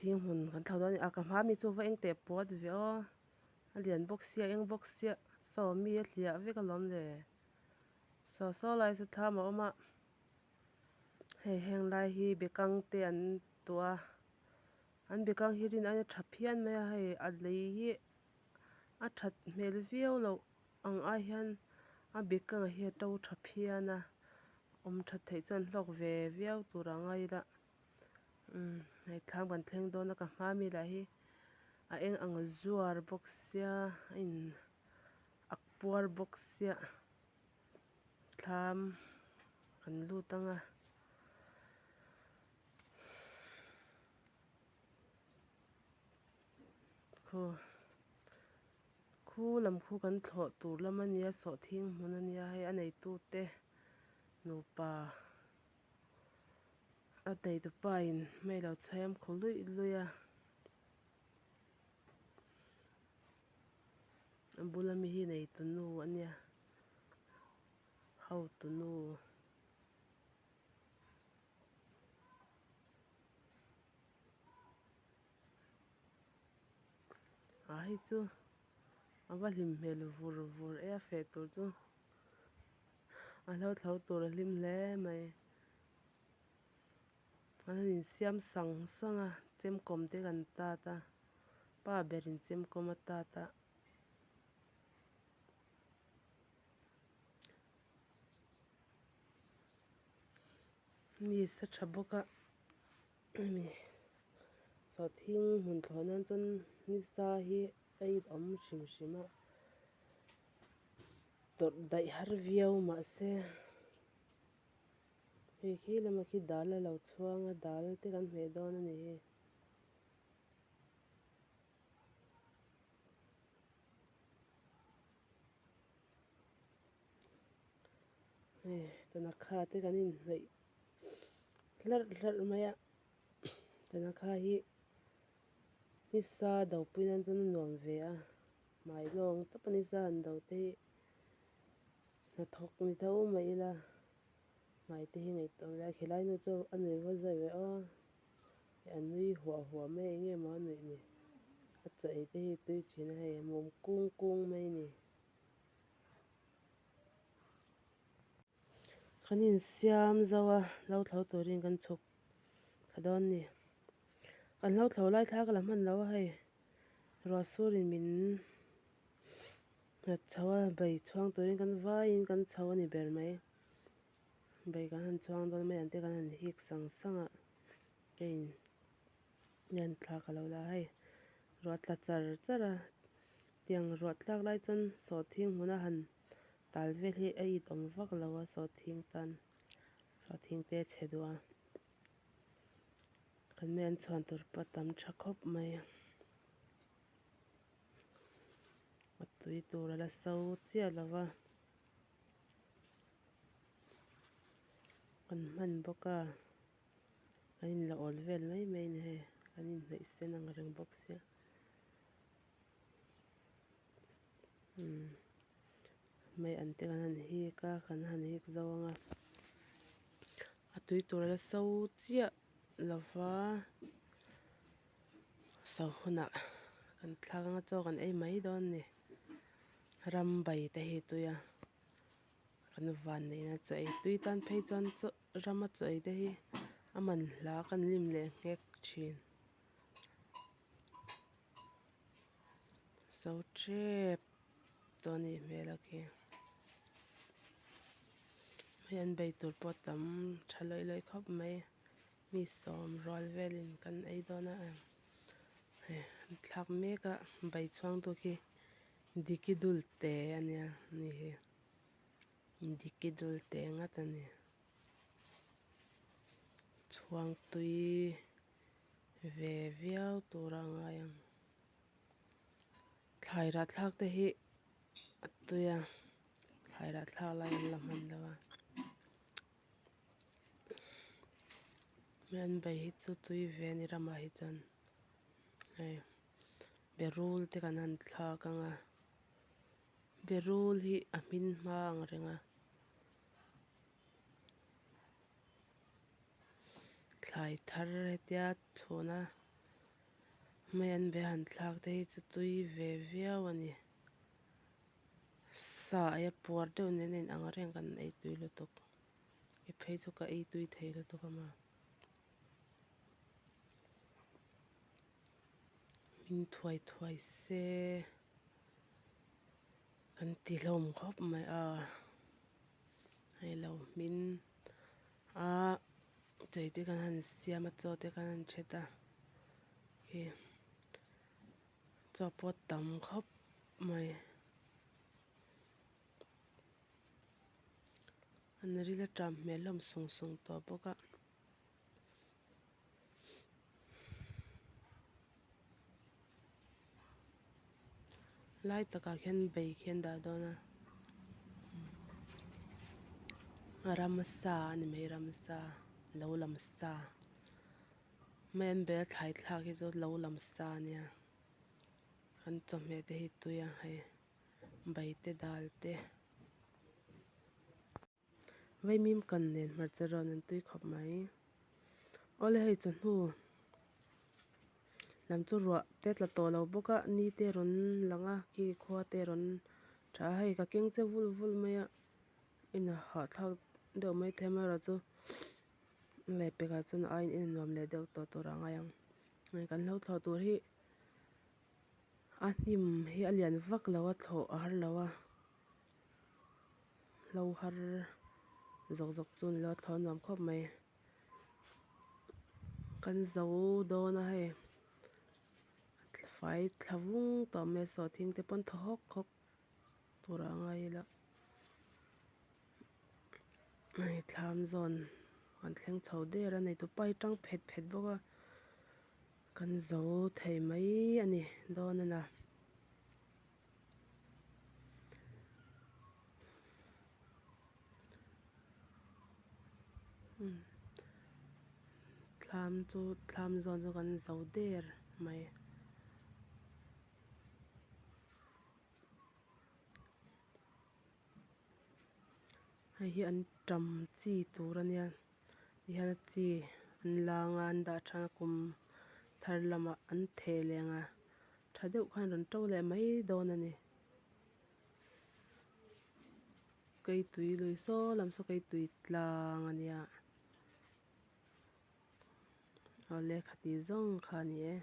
Sawhthing hmun kan thlo dawn a ni a ka hma ami chu va eng teh puat ve aw a lian bawk sia a eng bawk sia saw mi a hliah vek alawm le saw saw lai saw thlam a awm a hei heng lai hi bekang te an tuah a an bekang hi rin aiin a tha phian mai a hei a lei hi a that hmel viau loh ang ai hian a bekang ah hian a to tha phian a awm that theih chuan hlawk ve viau tur a ngai ila umm hei thlam kan thleng dawn a ka hma mi lah hi a eng ang zuar bawk sia a in ak puar bawk sia thlam kan lut ang a. Khu khu lam khu kan thlawh tur lam a nia sawhthing hmun a nia hei a neitu te nupa a neitu pa in hmei lo chhem khu luih luih a a bula mi hi neitu nu a nia hotu nu. Ah hei chu a va hlim hmel vur vur e a feh tur chu a hlo thlo tur a hlim hle mai an han insiam sang sang a chemkawm te kan tat a pa berin chemkawm a tat a. Mi sa tha bawk a hemi sawhthing hmun thlawh nan chuan nisa hi a inawm hrim hrim a tawrh daih har viau mahse hei khi lamah khi dal a lo chhuang a dal te kan hmeh dawn a ni hi. Hei tanakha te kan inhnawih hlarh hlarh mai a tanakha hi nisa do pui nan chuan a nuam ve a hmai lawng tawp a nisa han do te hi hnathawk ni tho mai ila hmai te hi ngaihtuah ve a khilai nu chu a nui va zai ve aw a nui huah huah mai eng nge maw a nuih ni a chaw ei te hi tui thin a hei a mum kung kung mai a ni. Kan insiam zo a lo thlo turin kan chhuk thla dawn a ni. Kan lo thlo lai thla ka la hman lo a hei ruah surin min nghat chho a bai chhuang turin kan vaiin kan chho a ni ber mai. Bai kan han chhuang dawn mai ang te kan han hik sang sang a hei hian thla ka lo la a hei ruah tla char char a tiang ruah tlak lai chuan sawhthing hmuna han tal vel hi a it awm vak lo a sawhthing tan sawhthing te a chhe duh a kan mai an chhuan tur pawh a tam tha khawp mai a tui tur a la so chiah lo va kan hman bawk a kan in la awl vel mai mai a ni hei kan inhnaih sen ang reng bawk sia. Umm mai an te kan han hik a kan han hik zo ang a a tui tur a la so chiah lo va so hunah kan thlak anga chaw kan ei mai dawn a ni ram bai te hi tui a kan van neihna chaw ei tui tan phei chuan chaw rama chaw ei te hi a man hla kan lim leh nghek thin. So tep tawh a nih hmel a khi hei an bei tur pawh tam tha lawih lawih khawp mai mi sawm rual velin kan ei dawn a hei an thlak mek a bai chhuang tu khi diki dul te a nia ni hi diki dul te ngat a ni chhuang tui. Ve viau tur a ngai ang. Thlai rah thlak te hi a tui a, thlai rah thlak lai an la hman lo a. Hei an bei hi chu tui ve a ni ramah hi chuan hei berul te kan han thlak ang a, berul hi a hmin hma ang reng a. Thlai thar hetia chhuna. Mai an be han thlak te hi chu tui ve viau a ni. Sa aia puar deuh nen a inang reng kan ei tui lutuk. I phei chu ka ei tui thei lutuk a maw. Min thuai thuai se kan ti hlawm khawp mai a. Hei lo hmin a chei te kan han siam a chaw te kan han thet a khi chaw pawh a tam khawp mai. An ril a ṭam hmel hlawm sung sung tawh bawk a. Lai takah khian bei khi an dah dawn a ramsa a ni mai ramsa lo lam sa mai an bel thlai thlak hi chu lo lam sa a nia an chawhmeh te hi tui a hei bai te dal te. Vaimim kan nen hmarcha rawn an tui khawp mai. Awle hei chawhnu lam chu ruah te tla tawh lo bawk a ni te rawn lang a khi khua te rawn tha a hei ka keng che vul vul mai a in a hahthlak deuh mai thei amaherawhchu leh pekah chuan a aiin en nuam leh deuh tawh tur a ngai ang hei kan hlo thlawh tur hi a hnim hi a lian vak lo a thlawh a har lo a. Hlo har zawk zawk chu ni lo a thlawh nuam khawp mai. Kan zo dawn a hei fai thla vung tawh mai a sawhthing te pawn thaw hawk hawk tur a ngai ila hei thlam zawn kan thleng chho der a nei tupa hi tang phet phet bawk a kan zo thei mai a ni dawn a na. Thlam chu thlam zawn chu kan zo der mai. Hei hi an tam chi tur a nia tihian a chi an lang a an dah than a kum thar lamah an theh leh ang a. Tha deuh khan rawn to leh mai dawn a ni. Keitui lui saw lam saw keitui tlang a nia. Awle khati zawng kha a ni e.